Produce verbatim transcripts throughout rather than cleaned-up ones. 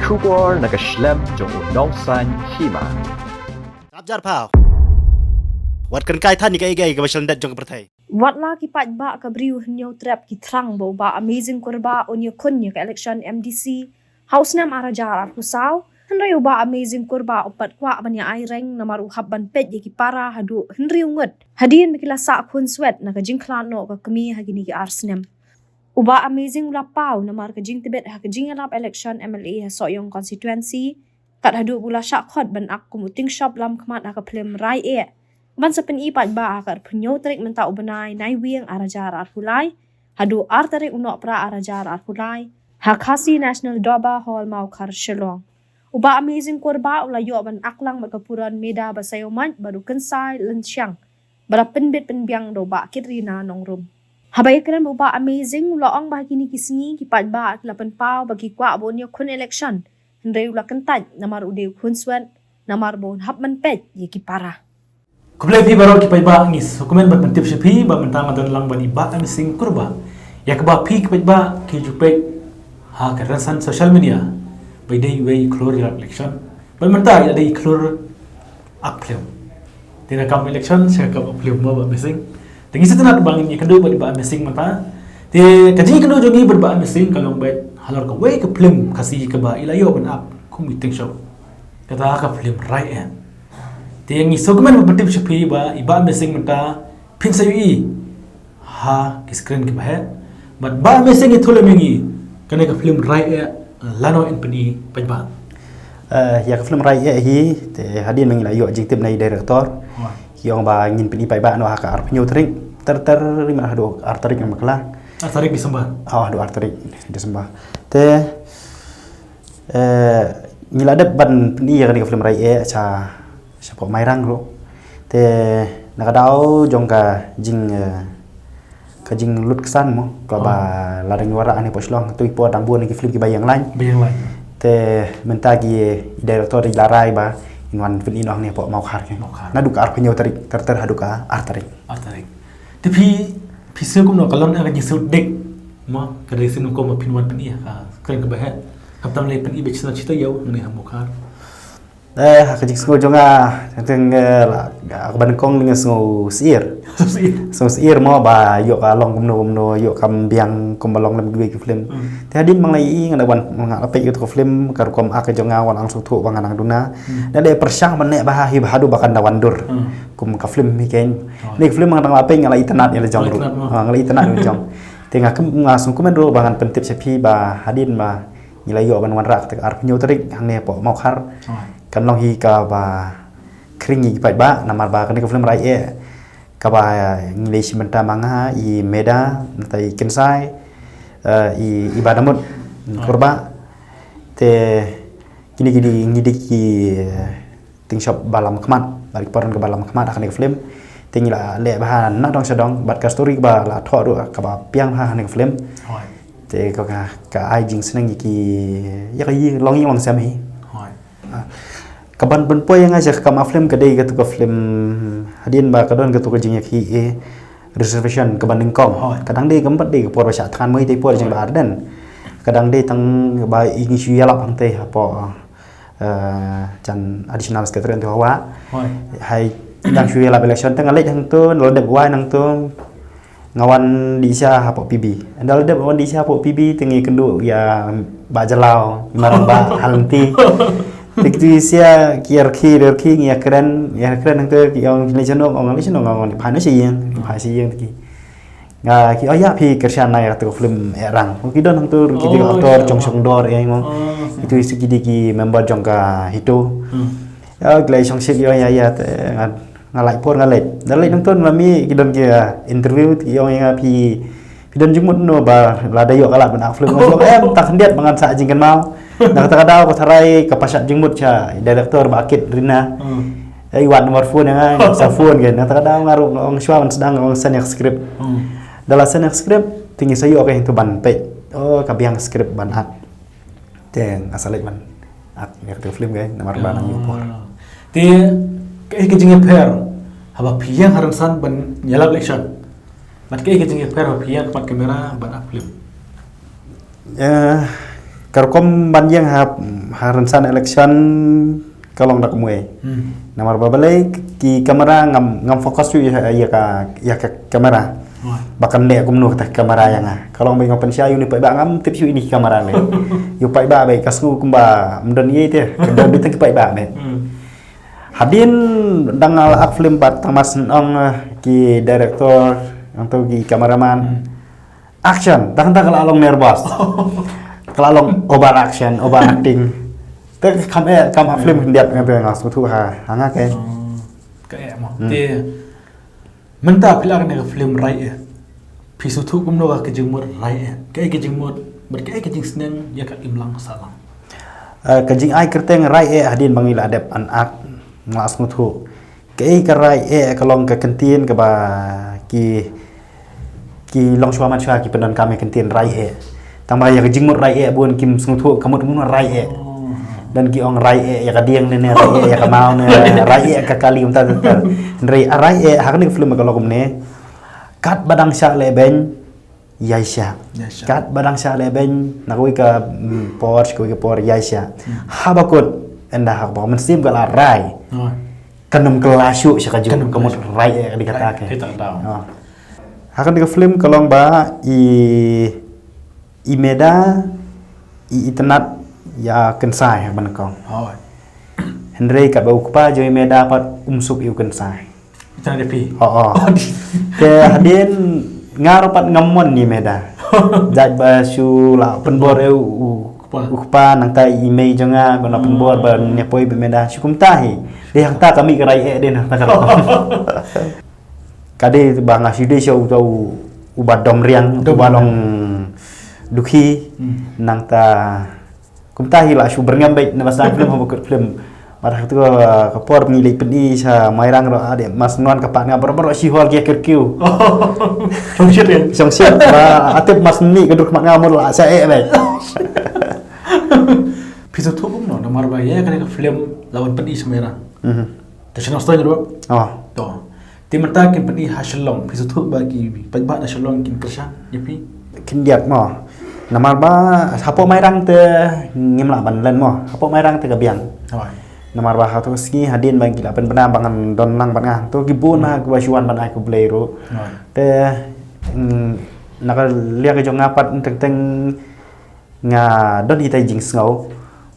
Khubor na ka shlem jong u nongsan hima. Kap jar phaw. Wat kren kai than ïa kaei kaei kaba shlem dat jong ka pyrthei. Wat la ki paidbah ka briew Hynñiewtrep ki thrang ba u Bah Amazing Kurbah un ïakhun ïa ka election M D C ha u snem ar hajar arphew saw. Hynrei u Bah Amazing Kurbah u pat kwah ban ïa ai reng namar u hap ban peit ïa ki para haduh hynriew ngut hadien ba ki la sah khunswet na ka jingkhlad noh ka kmie ha kine ki ar snem. U Bah Amazing u la paw namar ka jingtbit ha ka jingïalap election M L A ha Sohiong constituency, kat haduh ba u la shah khot ban ak kum u tyngshop lamkhmat ha ka phlim Rai Eh, ban sa pyni paidbah ha ka arphew hynñiew tarik mynta u bnai Naiwieng ar hajar arphew lai haduh ar tarik u Nohprah ar hajar arphew lai ha Khasi National Dorbar Hall, Mawkhar, Shillong. U Bah Amazing Kurbah u la ïoh ban ak lang bad ka puron Meda Basaïawmoit bad u Kynsai Lynshiang, ba la pynbit pynbiang da u Bah Kitrina Nongrum. Haba ïakren bad u Bah Amazing u la ong ba ha kine ki sngi ki paidbah ki la pynpaw ba ki kwah ba un ïakhun election, hynrei u la kyntait namar u dei u khunswet, namar ba un hap ban peit ïa ki para. Khublei phi baroh ki paidbah, ngi sngewkmen ban pyntip sha phi ba mynta nga don lang bad i Bah Amazing Kurbah, ïa kaba phi ki paidbah ki ju peit ha ka rynsan social media ba i dei iwei i khlur ïalap election. Bad mynta i la dei i khlur ak phlim. Te na kam election sha ka kam ak phlim mo Bah Amazing. Te ngi sngewtynnat ba ngin ïakynduh bad i Bah Amazing mynta. Te ka jingïakynduh jong ngi bad Bah Amazing ka long beit halor kawei ka phlim Khasi kaba i la ïoh ban ak kum i tyngshop. Kata ka phlim Rai Eh. Te ngi sngewkmen ban pyntip sha phi ba i Bah Amazing mynta phin sa ïohi ha ki screen kiba heh. Bad Bah Amazing ïathuh lem ïa ngi, kane ka phlim Rai Eh lano yn pyni paidbah. Eh, ïa ka phlim Rai Eh hi, te hadien ba ngi la ïoh jingtip na i director. Hooid. Ki ong ba ngin pyni paidbah noh ha ka arphew hynñiew tarik, ter ter ri ma haduh ar tarik Naiwieng. Ar tarik Disember. Oh, haduh ar tarik Disember. Te Eh, ngi la dep ban pyni ïa kane ka film Rai Eh sha, shapoh Mairang ruh. Te na ka daw jong ka jing, eh, ka jinglut ksan mo, kaba la dang wanrah hangne hapoh Shillong, tu i por dang bun ki film kiba ïeng line. Ba ïeng line. Te mynta ki director ki la rai ba ngin wan pyni noh hangne hapoh Mawkhar. Mawkhar. Naduh ka arphew hynñiew tarik, ter ter haduh ka ar tarik. Ar tarik. Te phi, phi sngew kumno, ka long ka jingsngewdei mo, ka dei sien kum ba phin wan pyni ha ka screen kaba heh. Khamtam lei pyni beit sien shiteng ïew hangne ha Mawkhar. Eh, ha ka jingsngew jong nga, teng teng, eh, la, kaba nyngkong nga sngew syier. Syier. Sngew syier mo ba ïoh ka long kumno kumno, ïoh kam biang kumba long lem kiwei ki film. Hmm. Te hadien ba nga la ïohi, nga da wan, nga la peit ïa ka film, ka rukom ak jong nga wan angsngewthuh ba nga nang duna. Hmm. Da dei pyrshang ban leh bha hi bha haduh ba kan da wan dur. Hmm. Kum ka film hi keiñ. Oh. Ni ka film nga dang la peit nga la itynnad ïa la jong ruh. Nga la itynnad mo. Ah, nga la itynnad ïa la jong. Te nga kum, nga sngewkmen ruh ba ngan pyntip sha phi ba hadien ba ngi la ïoh ban wanrah kata ka arphew hynñiew tarik hangne hapoh Mawkhar. Oh. Kan long hi kaba khring ïa ki paidbah namar ba kane ka film Rai Eh kaba ngi la ïashim bynta ma nga, i Meda, nangta i Kynsai, eh, i, i Bah Damut, oh, Kurbah. Te kine ki dei, ngi dei ki, eh, tyngshop ba lam khmat, bad ki paron kaba lam khmat ha kane ka film. Te ngi la leh bha na dong sha dong, bad ka story kaba la thoh ruh kaba biang bha ha kane ka film. Hooid. Te ka, ka, ka ai jingsneng ïa ki, ïa ka ïing longïing longsem hi. Hooid. Ah, kaban pynpoi ïa nga sha ka kam film ka dei katu ka film hadien ba ka don katu ka jingïakhih, eh, reservation kaba nyngkong. Hooid. Ka dang dei kam pat dei ka por ba shah thngan mo, i dei por jong i Bah Ardent. Ka dang dei tang ba i ngi shu ïalap hangtei hapoh, eh, jan Additional Secretary hangtei hawa. Hooid. Hai dang shu ïalap election te nga leit hangto, nga la dep wai hangto. Nga wan dih sha hapoh P B. Ynda la dep wan dih sha hapoh P B te ngi kynduh ïa Bah Jalaw, i marang bah ha lynti. Te kitu sha ki ïa rkhie, rkhie ngi ïa kren, ïa kren hangto ki ong ki leit sha no, ong leit sha no, nga ong leit phai noh sha ïing, phai sha ïing te ki. Nga ki ong ïa phi kyrshan na ïa katu ka film Ehrang. Ki don hangto ki dei actor, Jong Shongdor ïa ngo. Kitu sha ki dei ki member jong ka HITO. Ïa ki leit shong sha ki ong ïa ïa te nga Nga lait por nga leit. Nga leit nangto nga mih ki don ki, ah, interview ki ong ïa nga phi, phi don jingmut no ba lada ïoh ka lad ban act film. Nga ong em, tang khyndiat ba ngan sah jingkynmaw. Na kata ka daw ka tharai ka pashat jingmut sha director Bah Kit Rina. Hmm. Eh, i wad number phone ïa nga, sa phone kan. Na kata ka daw nga ruh nga ong shuwa ban sdang nga ong send ïa ka script. Hmm. Da la send ïa ka script, te ngi sa ïoh ka hangto ban peit. Oh, ka biang script ban act. Te nga sa leit ban act ïa katu ka film ka, namar ba nang ïoh por. Ah. Te kaei ka jingïapher haba phi ïeng ha rynsan ban ïalap election? Bad kaei ka jingïapher haba phi ïeng khmat kamera ban act film? Eh, Ka rukom ban ïeng ha, ha rynsan election ka long da kumwei. Hmm. Namar ba balei ki kamera ngam, ngam focus shuh ïa, ïa ka, ïa ka kamera. Wah. Ba kan dei kumno kata ka kamera ïa nga. Ka long ba nga pynshai ïa une u paidbah ngam tip shuh ïa une u kamera lei. Ïa u paidbah ba ka sngew kumba ym don ei te. Ka don beit tang ki paidbah beit. Hmm. Hadien dang la ak film bad tang mar shen ong, eh, ki director, ong to ki cameraman. Hmm. Action, tang tang ka la long nervous. Ka la long over action, over acting. Te kam eh, kam ha film khyndiat nga te nga sngewthuh ha, ha nga ke. Oh, ka eh mo. Hmm. Te mynta phi la kane ka film Rai Eh. Phi sngewthuh kumno ka jingmut Rai Eh. Ka eh ka jingmut, bad ka eh ka jingsneng ïa ka imlang sahlang. Eh, ka jingai kyrteng Rai Eh hadien ba ngi la dep act, nga la sngewthuh. Kaei ka Rai Eh ka long ka kyntien kaba ki, ki longshuwa manshuwa ki pyndonkam ïa ka kyntien Rai Eh. Tang ba ïa ka jingmut Rai Eh bun kim sngewthuh ka mut kumno Rai Eh. Oh. Don ki ong Rai Eh ïa ka dieng ne, ne Rai Eh ïa ka maw ne, Rai Eh ka kali kumta kumta. Hynrei Rai Eh ha kane ka film ka long kumne. Katba dang shah lehbeiñ, ïai shah. Ïai shah. Katba dang shah lehbeiñ, na kawei ka, mm, por, kawei ka por, ïai shah. Hmm. Haba kut, ynda ha kaba mynsiem ka la rai. Oh. Kan ym kylla shuh sha kajuh, kan ym kylla shuh. Ka mut Rai Eh ka dei kata. Rai, ke. Kita tahu. Oh. Ha kane ka film ka long ba i, i Meda, i, i itynnad ïa u Kynsai ha kaba nyngkong. Oh. Hynrei katba u kpa jong i Meda pat um suk ïa u Kynsai. Ita na phi. Oh, oh. Oh, di- Te hadien nga ruh pat ngam mon ïa i Meda. Jait ba shu la pynbor ïa u, u kpa. U kpa nangta i mei jong nga, ba na pynbor ba ïa poi bad i Meda. Shu kumta hi. Dei hangta ka mih ka Rai Eh, dei hangta ka. Ka dei ba nga shu dei sha uta u, uba dom riang, dom riang. Uba long dukhi, hmm, nangta Kumta hi la shu byrngem beit na ba sdang film haba kut film. Bad ha katu ka por ngi leit pyni sha Mairang ruh, ade, mar shen wan ka pat nga baroh baroh shi hall ki ïa kyrkhu. Shong shit ïa. Shong shit ba, ah, tip mar shen mih ka dur khmat nga mut la sha eh beit. Phi sngewthuh kumno namar ba ïa kane ka film la wan pyni sha Mairang. Mhm. Te sha Nongstoiñ ruh. Oh. To. Te mynta kin pyni ha Shillong, phi sngewthuh ba ki paidbah na Shillong kin kyrshan ïa phi? Khyndiat mo. Namar ba hapoh Mairang te ngim lah ban len mo. Hapoh Mairang te ka biang. Hooid. Namar ba ha tu ka sngi hadien ba ki la pynbna ba ngan don lang bad nga, to ki bun ha kiba shu wan ban ai khublei ruh. Hooid. Te, mm, na ka liang ka jong nga pat teng teng nga don kita i jingsngew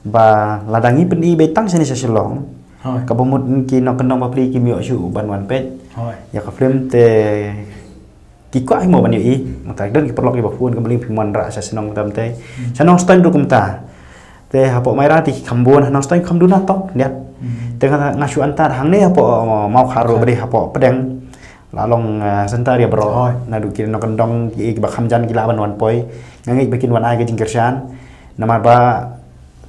ba lada ngi pyni beit tang shane sha Shillong. Hooid. Kaba mut ki nongkyndong bapli kim ïoh shuh ban wan peit. Hooid. Ïa ka film te ki kwah hi mo ban ïohi. Mynta don ki paralok kiba phone, ka mut lei phim wanrah sha shnong kumta mynta. Hmm. Sha Nongstoiñ ruh kumta. Te hapoh Mairang te ki kham bun, ha Nongstoiñ kham duna tok, niat. Hmm. Te nga, nga shu antad hangne hapoh, uh, Mawkhar ruh, hooid, ba dei hapoh pdeng. La long, eh, center ïa baroh. Hooid. Naduh ki nongkyndong ki, kiba kham jan ki lah ban wan poi. Nga ngeit ba kin wan ai ka jingkyrshan. Namar ba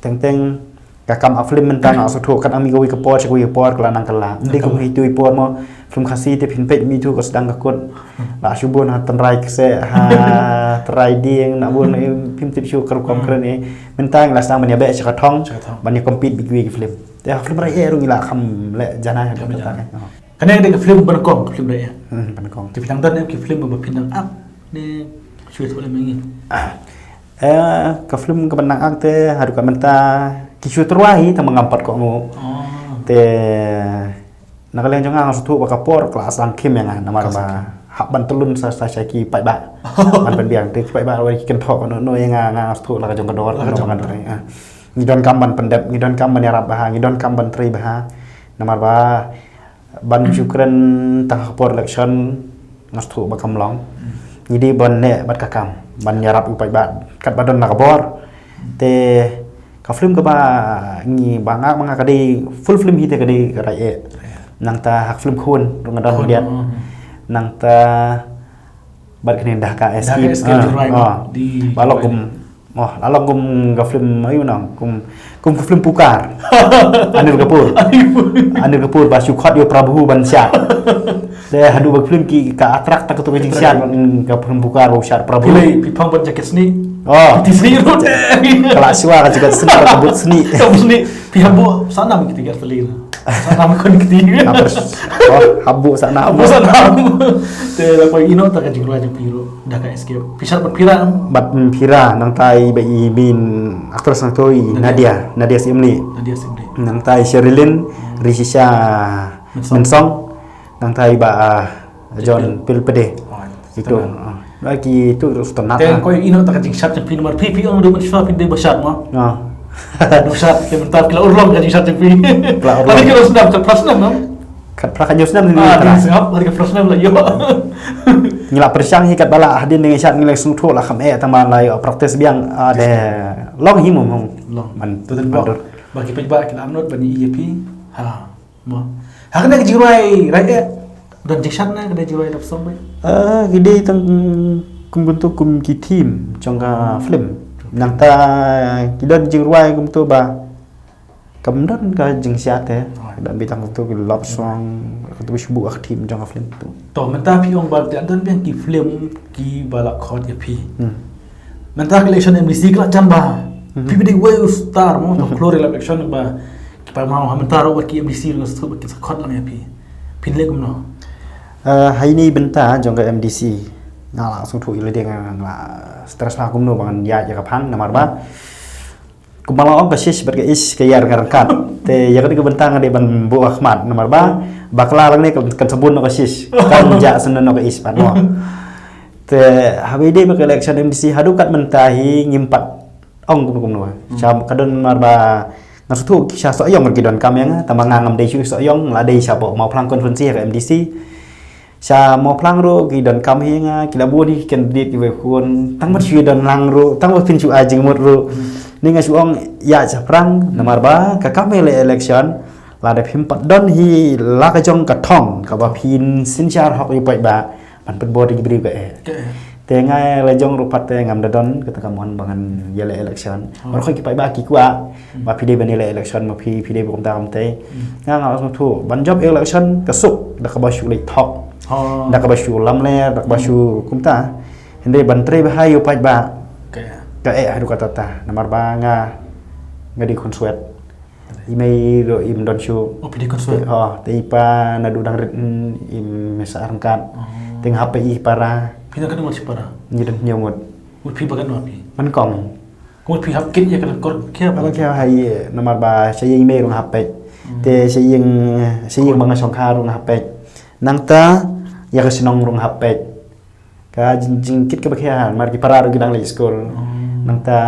teng teng ka kam art film mynta nga sngewthuh kat nang mih kawei ka por sha kawei ka por ka la nang kylla. Nang kylla. Ym dei kum ha itu i por mo. Film Khasi te phin peit mynta ka sdang ka kut. La shu bun ha tynrai kseh, ha tynrai dieng, na bun, eh, phim tip shuh ka rukom, hmm, kren eh. Mynta ngi la sdang ban ïa beh sha ka thong. Sha ka thong. Ban ïa compete bad kiwei ki film. Te ha film Rai Eh ruh ngi la kham leh janai ha ka, kham leh kata janai. Ka, oh. Kane ka dei ka film ba nyngkong, ka film Rai Eh. Hmm, ba nyngkong. Te phi dang don em ki film ba phi dang act ne shu ïathuh lem ïa ngi? Ah. Eh, ka film kaba dang act te haduh ka mynta ki shu tyrwa hi tang ba ngam pat kohnguh. Oh. Te na ka liang jong nga nga sngewthuh ba ka por ka la sdang khim ïa nga namar ba hap ban tyllun sa, sa sha ki paidbah. Ban pynbiang te ki paidbah ruh ki kynthoh noh noh ïa nga, nga sngewthuh la ka jong ka dor, la ka jong ka dor. Ah. Ngi donkam ban pyndep, ngi donkam ban ïarap bha, ngi donkam ban trei bha. Namar ba ban shu kren tang ha ka por election nga sngewthuh ba kam long. Hmm. Ngi dei ban neh bad ka kam ban ïarap u paidbah katba don la ka bor. Te ka film kaba ngi ba nga, ba nga ka dei full film hi te ka dei ka Rai Eh. Rai Eh. Nangta ha ka film Khun ruh nga don khyndiat. Khun, oh. Nangta bad kane Dah Ka Escape. Dah Ka Escape, ah, Jurwai, ah. Di ba long kum Oh, la long kum ka film, aïu nang, kum, kum ka film Pukar. Anil Kapoor. Anil Kapoor. Anil Kapoor ba shu khot ïa u Prabhu ban shad. Te haduh ba ka film ki ka attract ta katu ka jingshiat, mm, ka film Pukar ba u shad Prabhu. Phi lei, phi phong ban jaket snieh. Oh. Phi snieh ruh te. Ka la shuwa ka jaket snieh, ka boot snieh. Ka boot snieh. Phi hap buh sanam kiti ki artylli. Sa nam khun kti. Hap pers-, oh, hap buh sa nam. Hap buh sa nam. Te la poi ino ta ka jingrwai jong phi ruh da ka escape. Phi shad bad Phira em? Bad Phira, nangta i ba i main actress nangta i Nadia. Nadia. Nadia Simli. Nadia Simli. Nangta i Sherilyn, hmm, Rishisha Mensong. Mensong. Nangta i ba, ah, John Pil Pede. Oh, itu. Setan. Ah. Lagi itu setan. Te koi ino ta ka jingshad jong phi namar phi phi ong du ban shwa phi dei ba shad mo. Ah. Du shad te mynta ki la urlong ka jingshad jong phi. Ki la urlong. Hadi ki la snap ka phra snap no. Ka phra ka jingshad ni. Ah, ni sngap hadi ka phra snap la ïoh. Ngi la pyrshang hi katba la hadien ngi shad ngi la sngewthuh la kham eh tang ba la ïoh practice biang, ah, de long hi mo mo. Long. Man tu den ba. Ba ki peit ba ki la nod ba ni ïa phi. Ha. Mo. Ha kane ka jingrwai, right eh. Don jingshad na kane jingrwai love song ba. Ah, ki dei tang kum kumtu kum ki theme jong ka film. Nangta ki don jingrwai kumtu ba kam don ka jingshad te. Don beit tang kumtu ki love song, kumtu shu buh ka theme jong ka film tu. To mynta phi ong ba don biang ki film ki ba la khot ïa phi. Hmm. Mynta ka election M D C ka la jan ba. Mhm. Phi ba dei wei u star mo, to kloi election ba. Ki pa ma ha mynta ruh wat ki M D C ruh nga sngewthuh ba kin sa khot lang ïa phi. Phin leh kumno? Eh, ha ini bynta jong ka M D C nga la sngewthuh ïa lade nga la stress la kumno ba ngan ïaid ïa ka phang namar ba kumba la ong ka shish bad ka ish ka ïar ka ryngkat. Te ïa kane ka bynta nga dei ban buh ka khmat namar ba bakla lang ne kan, kan sa bun noh ka shish kan jah shen noh ka ish pat mo. Te haba ïadei bad ka election M D C haduh kat mynta hi ngim pat ong kumno kumno. Hmm. Sha ka don namar ba nga sngewthuh ki sha Sohiong ruh ki donkam ïa nga, tang ba nga ngam dei shuh Sohiong, la dei sha Mawphlang constituency ha ka M D C. Sha Mawphlang ruh ki donkam hi ïa nga, ki la bun hi ki candidate kiwei khun, tang ba shu don lang ruh, tang ba phin shu ai jingmut ruh. Hmm. Ni nga shu ong ïa shaphrang namar ba ka kam ïaleh election lada phim pat don hi la ka jong ka thong kaba phin synshar hok ïa u paidbah. Ban pynbor ïa ki briew ka eh. Ka eh. Te nga la jong ruh pat te ngam da don kata ka mon ba ngan ïaleh election. Oh. Baroh ki paidbah ki kwah. Hmm. Ba phi dei ban ïaleh election ma phi, phi dei ba kumta kumta. Hmm. Nga nga la sngewthuh ban jop election ka suk da kaba shu leit thok. Oh. Da kaba shu lamler, da kaba shu kumta. Hynrei ban trei bha ïa u paidbah. Ka eh. Ka eh haduh katta katta. Namar ba nga nga dei khun Swet. I mei ruh im don shuh. Oh, phi dei khun Swet. Oh, te i pa naduh dang rit, mm, im mesa ryngkat. Oh. Te nga hap peit i para. Phi don katno ngut shi para? Ngi don hynñiew ngut. Ngut phi ba katno phi? Ban kong. Ngut phi hap kit ïa ka kor khia ba? Ba khia ha i namar ba sha ïing i mei ruh nga hap peit. Hmm. Te sha ïing, sha ïing ba nga shong kha ruh nga hap peit. Nangta ïa ka shnong ruh nga hap peit. Ka jing, jingkit kaba khia namar ki para ruh ki dang leit skul. Hmm. Nangta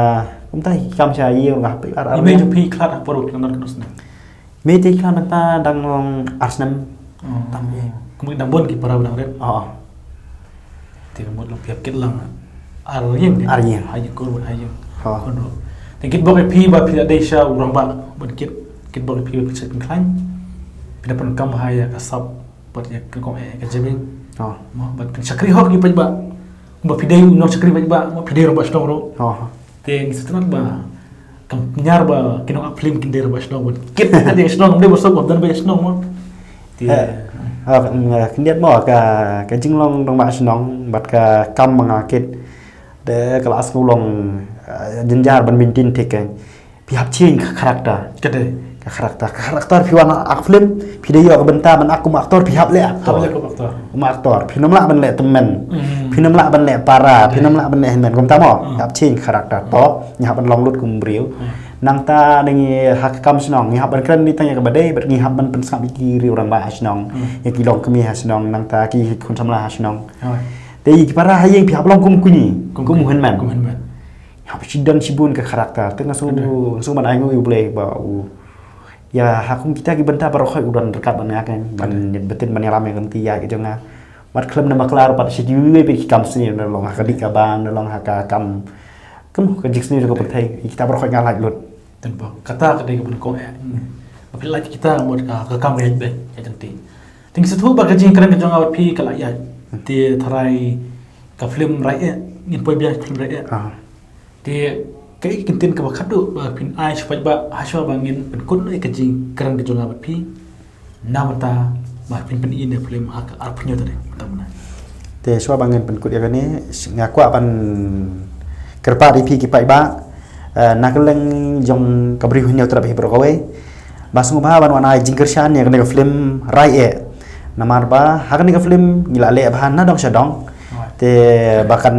kumta ki kam sha ïing ruh nga hap peit ar ar. I mei jong phi khlad ha por ba ki dang don katno snem? Mei te i khlad nangta dang long ar snem. Hmm. Tam ïa. Kumta dang bun ki para ba dang rit. Oh. Te ka mut long phi hap kit lang ar ïing de. Ar ïing. Ha ïing kur bad ha ïing. Oh. Khun ruh. Te kitbok ïa phi ba phi la dei sha u rangbah ban kit, kitbok ïa phi ba phi shet pynkhlaiñ. Phi da pyndonkam bha ïa ka sap. Bad ïa ka kong eh ka jabieng. Oh. Mo, bad pynshakri hok ïa u paidbah. Kumba phi dei u nongshakri paidbah, mo phi dei rangbah shnong ruh. Oh. Te ngi sngewtynnat ba kam ñiar ba ki nongap film kin dei rangbah shnong bad kit ka dei shnong dei ba sop ba dei rangbah shnong mo. Te, eh, ah, khyndiat mo ka, ka jinglong rangbah shnong bad ka kam ba nga kit. Te ka la sngewlong, eh, jynjar ban maintain thik ka. Phi hap change ka character. Ka dei. Ka character. Ka character phi wan act film, phi dei ïoh ka bynta ban act kum actor, phi hap leh actor. Hap leh kum actor. Kum actor. Phi nym lah ban leh tymmen. Hmm. Phi nym lah ban leh para, phi nym lah ban leh hynmen. Kumta mo, hmm, phi hap change character. To, ngi hap ban long lut kum briew. Hmm. Nangta da ngi ha ka kam shnong, ngi hap ban kren beit tang ïa kaba dei, bad ngi hap ban pynsngap ïa ki riew rangbah ha shnong. Hmm. Ïa ki longkmie ha shnong, nangta ki khun samla ha shnong. Hooid. Te ïa ki para ha ïing phi hap long kum kine, kum, kum hynmen. Kum hynmen. Hap shu don shibun ka character. Te nga sngew, nga sngew ban ainguh ïa U Blei ba u ïa ha kum kita ki bynta baroh khoit u don ryngkat bad nga kan. Ban ïa btin ban ïalam ïa ka lynti ïaid ka jong nga. Bad khlem da bakla ruh pat sha kiwei pat ki kam sniew, na long ha ka dih ka bam, na long ha ka kam, kum ka jingsniew jong ka pyrthei. Kita baroh khoit nga lait lut. Te ba kata ka dei ka ban kong eh. Ba phi lait kita mut ka, ka kam ïaid beit ïaid lynti. Te ngi sngewthuh ba ka jingkren ka jong nga bad phi ka la ïaid. Te tharai ka film Rai Eh, ngin poi biang ka film Rai Eh. Ah. Te kaei ka kyntien kaba khatduh ba phin ai sha u paidbah hashwa ba ngin pynkut noh ïa ka jingkren ka jong nga bad phi. Na mynta ba phin pyni ïa ka film ha ka arphew hynñiew tarik mynta mynta. Te shuwa ba ngin pynkut ïa kane, nga kwah ban kyrpad ïa phi ki paidbah, eh, na ka liang jong ka Bri u Hynñiewtrep hi baroh kawei. Ba sngewbha ban wan ai jingkyrshan ïa kane ka film Rai Eh. Namar ba ha kane ka film ngi la leh bha na dong sha dong. Te ba kan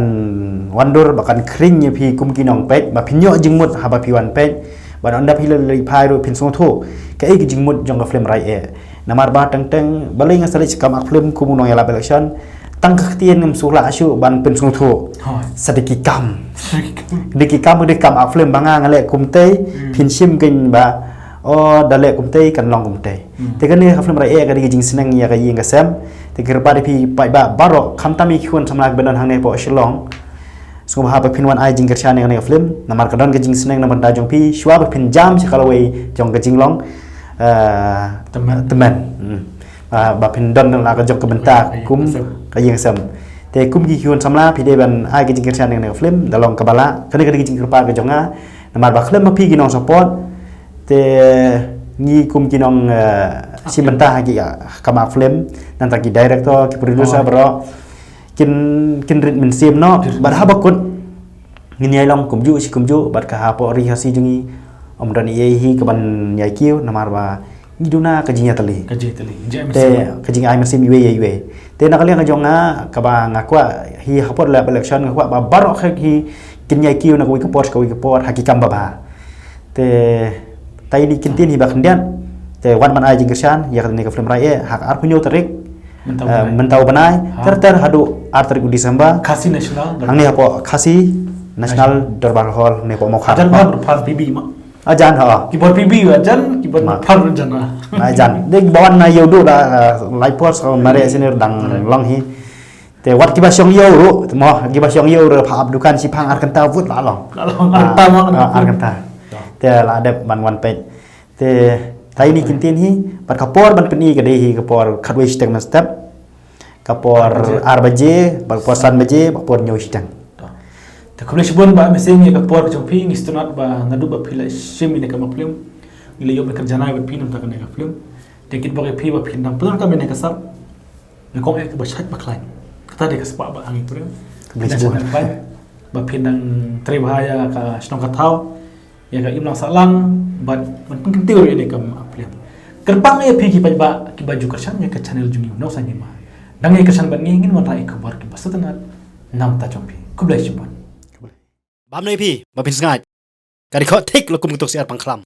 wandur, ba kan khring ïa phi kum ki nongpeit, ba phin ïoh jingmut haba phi wan peit. Ba ynda phi la leit phai ruh phin sngewthuh kaei ka jingmut jong ka film Rai Eh. Namar ba teng teng balei nga sa leit sha kam ak film kum u nongïalap election. Tang ka ktien ngam sngewlah shuh ban pynsngewthuh. Sa da ki kam. Da ki kam, da ki kam ak film ba nga nga leh kumtei, phin shim kein ba, o, da leh kumtei kan long kumtei. Te kane ka film Rai Eh ka dei ka jingsneng ïa ka ïing ka sem. Te kyrpad ïa phi paidbah baroh, khamtam ïa ki khun samla kiba don hangne hapoh Shillong. Sngewbha ba phin wan ai jingkyrshan ïa kane ka film. Namar ka don ka jingsneng na bynta jong phi, shuwa ba phin jam sha ka lawei jong ka jinglong, eh, tymmen. Tymmen. Hmm. Ah, ba phin don la ka jong ka bynta kum ka ïing sem. Te kum ki khun samla phi dei ban ai ka jingkyrshan ïa kane ka film, da long kaba lah. Kane ka dei ka jingkyrpad ka jong nga. Namar ba khlem ma phi ki nong support, te ngi kum ki nong, eh, shim bynta ha ki, ah, kam ak film, nangta ki director, ki producer baroh kin, kin rit mynsiem noh. Bad haba kut ngin ïai long kumjuh shi kumjuh, bad ka hapoh ri Khasi jong ngi ym don ei ei hi kaban ïai kiew, namar ba ngi duna ka jingïatylli. Ka jingïatylli. Te ka jingai mynsiem iwei ïa iwei. Te na ka liang ka jong nga kaba nga kwah hi hapoh leh election nga kwah ba baroh hi kin ïai kiew na kawei ka por sha kawei ka por ha ki kam babha. Te tai ni kin tin hi ba khyndiat. Te wat ban ai jingkyrshan ïa kane ka film Rai Eh ha ka arphew hynñiew tarik. Mynta u bnai. Mynta u bnai. Ter ter haduh ar tarik u December. Khasi National. Hangne hapoh Khasi National Dorbar Hall ne hapoh Mawkhar. Jan ba phar P B ma. Ajan ha. Ki bor P B ajan, ki bor phar jan ha. Ajan. Dei ba wan na ïew duh da, eh, lai por sa mare senior dang long hi. Te wat kiba shong ïew ruh, te mo kiba shong ïew ruh pha ap dukan shi phang ar kynta vut la long. La long ar kynta ma. Ah, ar kynta. Te la dep ban wan peit. Te tai ni kin tin hi, bad ka por ban pyni ka dei hi ka por khatwei shiteng mynstep. Ka por ar baje, bad ka por san baje, bad ka por hynñiew shiteng. Te khublei shibun ba me seng ïa ka por ka jong phi, ngi sngewtynnat ba naduh ba phi la shim ïa kane ka film. Ngi la ïoh ban kynjanai bad phi na bynta kane ka film. Te kit bok ïa phi ba phi nang pynlong ka mene ka sap. Nga kong eh ba shait ba khlaiñ. Kata dei ka spah ba ngi kurim. Khublei shibun. Ba phi nang trei bha ïa ka shnong ka thaw. Ïa ka imlang sahlang bad ban pynkyntiew ïa kane ka film. Kyrpang ïa phi ki paidbah kiba ju kyrshan ïa ka channel jong ngi Nongsan Hima. Nang ïa kyrshan bad ngi ngin wanrah ïa ki khubor kiba sngewtynnat na bynta jong phi. Khublei shibun. Bam nei phi ba phin sngaid. Ka dei khoh thik la kum ka tuk siar pang khlam.